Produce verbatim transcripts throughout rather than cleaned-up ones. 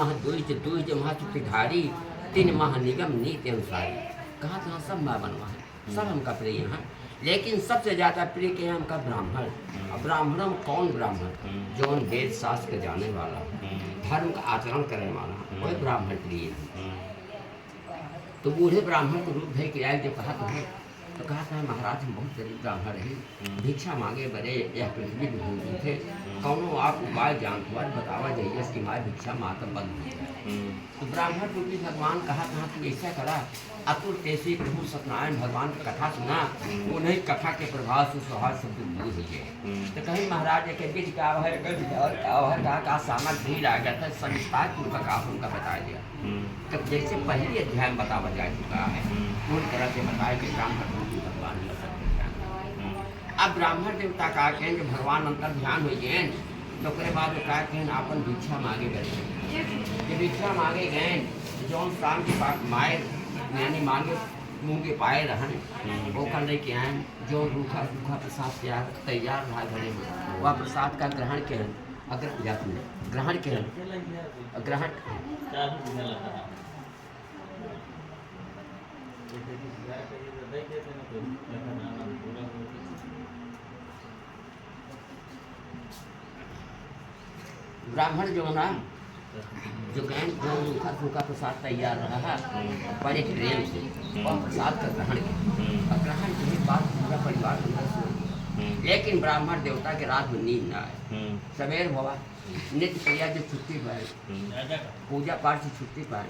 माह द्विज, द्विज माह चतुर्धारी, तीन माह निगम नीति अनुसारी। कहा था सब माँ बनवा है, सब हमका प्रिय हैं, लेकिन सबसे ज्यादा प्रिय के हैं हमका ब्राह्मण। हम्म। अब ब्राह्मण में कौन ब्राह्मण? हम्म। जौन वेद शास्त्र के जाने वाला, हम्म। धर्म का आचरण करने वाला, हम्म। वही ब्राह्मण प्रिय है। हम्म। तो बूढ़े ब्राह्मण को रूप धइ के आए, जो कहा तो है, तो कहा था, "महाराज, हम बहुत गरीब ब्राह्मण हैं, हम्म। भिक्षा मांगे बरे यह पृथ्वी में घूमते थे, हम्म। कौनो आप उपाय जानत हो, बतावा जाइए, इसकी माय भिक्षा मांगत बंद हो गया।" हम्म। तो ब्राह्मण रूपी भगवान कहा था कि ऐसा करा, अतुल तेसी प्रभु सत्यनारायण भगवान की कथा सुना, हम्म। उन्हीं कथा के प्रभाव से सोहार सब दुख दूर हो गए। हम्म। तो कहीं महाराज एक विधि का है, एक विधि और का है, कहा, कहा सामग्री ला गया था, सविस्तार पूर्वक आप उनका बता दिया। हम्म। तब जैसे पहली अध्याय में बतावा जा चुका है, हम्म। उन तरह से बताए कि ब्राह्मण रूपी भगवान का सब ध्यान। हम्म। अब ब्राह्मण देवता का कहें कि भगवान अंतर ध्यान हो गए, तो ओकरे बाद वो का कहें, आपन भिक्षा मांगे बैठे। ये भिक्षा मांगे गए, जौन शाम के बाद माए, यानी मांगे मुंह के पाए रहन, हम्म। ओकर लेके आए, जौन रूखा सूखा प्रसाद तैयार, तैयार रहा घरे में, वह प्रसाद का ग्रहण के हैं, अग्र-, या सुने, ग्रहण के हैं, ग्रहण ब्राह्मण जो ना, जो गैन जो रूखा सूखा प्रसाद तैयार रहा है, बड़े प्रेम से वह प्रसाद का ग्रहण किया। और ग्रहण के बाद पूरा परिवार अंदर सो गया। लेकिन ब्राह्मण देवता के रात में नींद ना आए। सवेर भवा नित्य क्रिया से छुट्टी पाए, पूजा पाठ से छुट्टी पाए।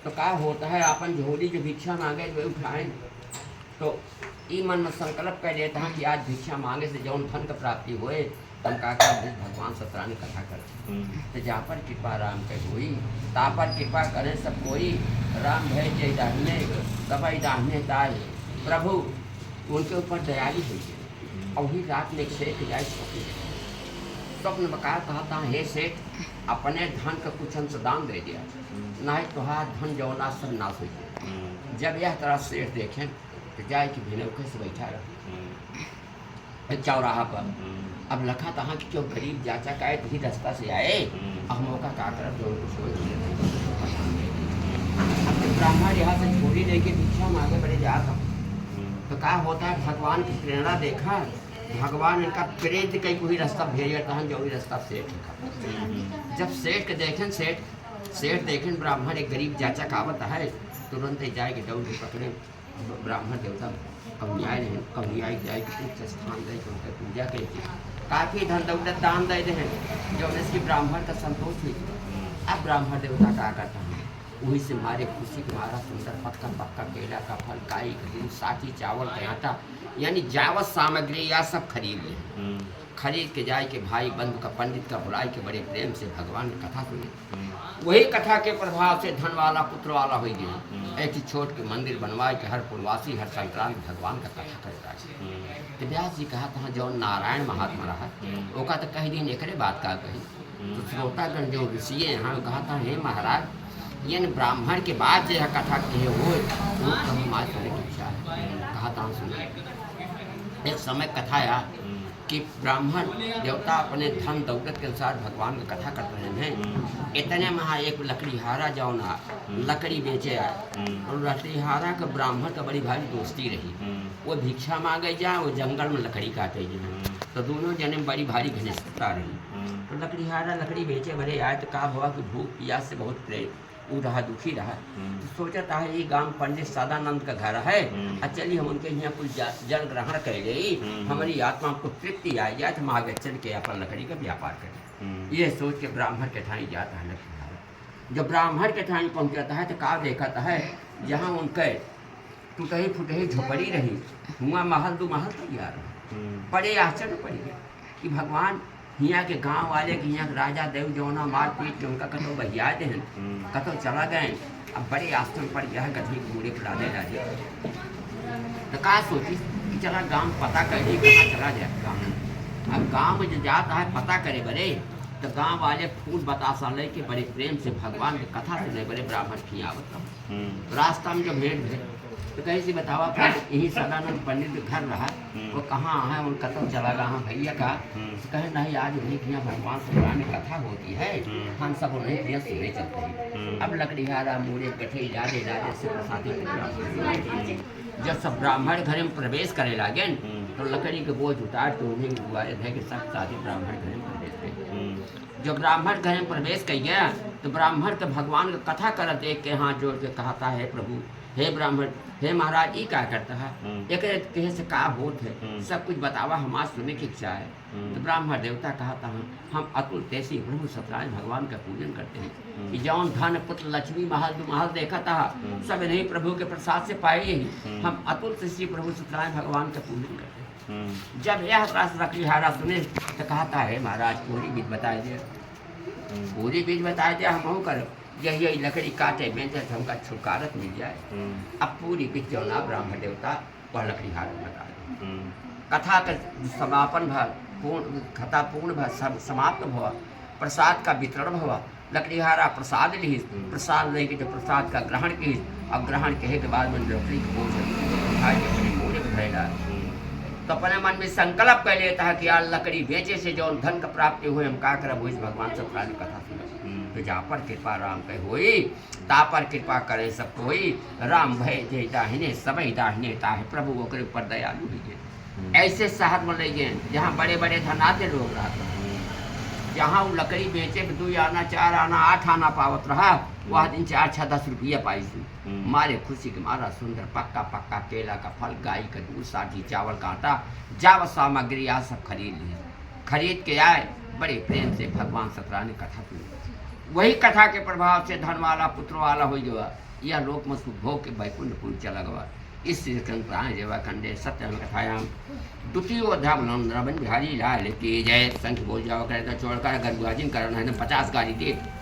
तो का होता है, आपन झोली जो भिक्षा मांगे, जो उठाए, तो ई मन में संकल्प कर लेता है कि आज भिक्षा मांगे से जौन धन का प्राप्ति होए, हम का का भगवान सत्यनारायण कथा करते। हम्म। तो जा पर कृपा राम के होई, ता पर कृपा करे सब कोई, राम भय जय दाहिने, तब दाहिने ताज। प्रभु उनके ऊपर दयालु हुई। हम्म। और वही रात में एक सेठ जाए स्वप्न। स्वप्न में का कहा था, "हे सेठ, अपने धन का कुछ अंश दान दे दिया, हम्म। नहीं तो हा धन जौना सब नाश हो जाए।" हम्म। जब यह तरह सेठ देखें, तो जाए कि भिनौखे से बैठा रहे। हम्म। एक चौराहा पर। हम्म। अब लखा तहाँ कि क्यों गरीब जाचा का है, तो ही रास्ता से आए, हम्म। अब हम ओका का करब, जो कुछ होए, होए। अब जब ब्राह्मण यहाँ से झोली लेके भिक्षा मांगे बड़े जात हैं, हम्म। तो का होता है, भगवान की प्रेरणा देखा, भगवान इनका प्रेरित कई कोई रास्ता भेज देता है, जो भी रास्ता सेठ का। हम्म। जब सेठ के देखें, सेठ, सेठ देखें ब्राह्मण एक गरीब जाचा का आवत है, तुरंत ही जाए के दौड़ के पकड़े। ब्राह्मण देवता कहुनियाए रहे, कहुनियाए जाए के उच्च स्थान दे के उनके पूजा करे के काफी धन दौलत दान दे रहे, जौन इसकी ब्राह्मण का संतोष हुई। अब ब्राह्मण देवता का करता है, वही से मारे खुशी के मारा सुंदर पक्का पक्का केला का फल, काई, खजूर, साठी, चावल का आटा, यानी जावत सामग्री या सब खरीद ले। हम्म। खरीद के जाए के भाई बंधु का पंडित का बुलाए के बड़े प्रेम से भगवान की कथा सुने। हम्म। वही कथा के प्रभाव से धन वाला पुत्र वाला हो गया। हम्म। एक ही छोट के मंदिर बनवाए के हर पुरवासी हर संक्रांत भगवान का कथा करता है। हम्म। तो व्यास जी कहा था, "जो नारायण महात्मा रहा, हम्म। ओका तो कह दिन एकरे बात का कही।" हम्म। तो श्रोतागण जो ऋषि हैं, यहाँ कहा था, "हे महाराज, ये न ब्राह्मण के बाद जो यह कथा कहे हो, वो कभी माँ सुने की इच्छा है।" हम्म। कहा था, "हम सुने।" एक समय कथा है, हम्म। कि ब्राह्मण देवता अपने धन दौलत के अनुसार भगवान का कथा करते हैं। हम्म। इतने में एक लकड़ीहारा जौन है, हम्म। लकड़ी बेचे है। हम्म। और लकड़ीहारा का ब्राह्मण का बड़ी भारी दोस्ती रही। हम्म। वो भिक्षा मांगे जाए, वो जंगल में लकड़ी काटे जाए। हम्म। तो दोनों जने में बड़ी भारी घनिष्ठता रही। हम्म। तो लकड़ीहारा लकड़ी बेचे बरे आए तो का भवा कि भूख पियास से बहुत प्रे-, ऊ रहा, दुखी रहा। हम्म। तो सोचत है, "ई गांव पंडित सदानंद का घर है, हम्म। आ चली हम उनके यहाँ कुल जा-, जल ग्रहण कर ले, हम्म। हमारी आत्मा को तृप्ति आ जाए, तो हम आगे चल के अपन लकड़ी का व्यापार करें।" हम्म। ये सोच के ब्राह्मण के ठाई जाता है लकड़ीहारा। जब ब्राह्मण के ठाई पहुँचता है, तो का देखता है, जहाँ उनके टूटही फुटही झोपड़ी रही, हुआ महल दो महल तैयार रहा। हम्म। बड़े आश्चर्य पड़ गया कि भगवान हियाँ के गाँव वाले के हियाँ के राजा देव जौना मार पीट के उनका कतौ बहिया देहन, हम्म। कतौ चला गए। अब बड़े आश्चर्य पड़ गया है, गधे के बूढ़े को लादे लादे। तो का सोची कि चला गाँव पता कर ली, कहाँ चला जाए गाँव। अब गाँव में जो जाता है पता करे बरे, तो गाँव वाले फूल बतासा लेके बड़े प्रेम से भगवान के कथा सुने बड़े ब्राह्मण खियावत रहो। हम्म। रास्ता में जब भेंट भे, तो कहे से बतावा, यही सदानंद पंडित के घर रहा, हम्म। वो कहाँ है, उन कतल चला गया, हाँ भैया का। हम्म। तो कहे, "नहीं, आज उन्हीं के यहाँ भगवान सत्यनारायण की कथा होती है, हम्म। हम सब उन्हीं के यहाँ सुने चलते हैं।" हम्म। अब लकड़ीहारा मूड़े बैठे, इलाजे, इलाजे से प्रसादी टुकड़ा। जब सब ब्राह्मण घर में प्रवेश करे लागे न, हम्म। तो लकड़ी के बोझ उतार के उन्हें दुआरे धर के सब साथी ब्राह्मण घर में प्रवेश करे। हम्म। जब ब्राह्मण घर में प्रवेश कर गया, तो ब्राह्मण के भगवान के कथा करत देख के हाथ जोड़ के कहता है, "प्रभु, हे ब्राह्मण, हे महाराज, ई का करता है? हम्म। एकरे कहे से का होत है? हम्म। सब कुछ बतावा, हमार सुने की इच्छा है।" हम्म। तो ब्राह्मण देवता कहता है, "हम अतुल तेसी प्रभु सत्यनारायण भगवान का पूजन करते हैं हम्म। कि जौन धन पुत्र लक्ष्मी महल दो महल देखा था, हम्म। सब इन्हीं प्रभु के प्रसाद से पाए ही। हम्म। हम अतुल तेसी प्रभु सत्यनारायण भगवान का पूजन करते हैं।" हम्म। जब यह रस लकड़ीहारा सुने, तो कहता है, "महाराज, पूरी विध बताए दे।" हम्म। पूरी विध बताए दे, हम हूँ कर, यही, यही लकड़ी काटे, बेचे, तो हमका छुटकारत मिल जाए। हम्म। अब पूरी विध जौना ब्राह्मण देवता, वह लकड़ीहारा बता दे। हम्म। कथा का समापन भा, पूर्ण, कथा पूर्ण भा, सब समाप्त भवा, प्रसाद का वितरण भवा, लकड़ीहारा प्रसाद लिहिस, हम्म। प्रसाद लेके जो प्रसाद का ग्रहण किहिस, अब ग्रहण कहे के बाद में लकड़ी के बोझ उठाए के अपने मूड़े पे धरे ला। हम्म। तो अपने मन में संकल्प कर लेता है कि यार, लकड़ी बेचे से जौन धन का प्राप्ति हुए, हम का करब, वही भगवान सत्यनारायण कथा सुनब। हम्म। तो जा पर कृपा राम के होई, ता पर कृपा करे सब कोई, राम भय जे दाहिने, सबहि दाहिने ताहि, प्रभु ओकरे ऊपर दयालु हुए। हम्म। ऐसे शहर में ले गए, जहाँ बड़े-बड़े धनाढ्य लोग रहते हैं। हम्म। जहाँ वो लकड़ी बेचे के दो आना, चार आना, आठ आना पावत रहा, वह हम्म। दिन चार, छह, दस रुपया पाई थी। हम्म। मारे खुशी के मारा सुंदर पक्का पक्का केला का फल, गाय का दूध, साठी चावल का आटा, जाव सामग्री आ सब खरीद ली। खरीद के आए, बड़े प्रेम से भगवान सतराम ने कथा सुनी। वही कथा के प्रभाव से धन वाला, पुत्र वाला हो गया। यह लोक में सुख भोग के बैकुंठ पुर चला गवा। इस श्री कृष्ण पुराण सेवा खंडे सत्य कथायाम द्वितीय अध्याय बोलो नंदन बिहारी लाल की जय। शंख बोल जाओ करे तो छोड़कर अगर विभाजन करना है तो पचास गाली दे।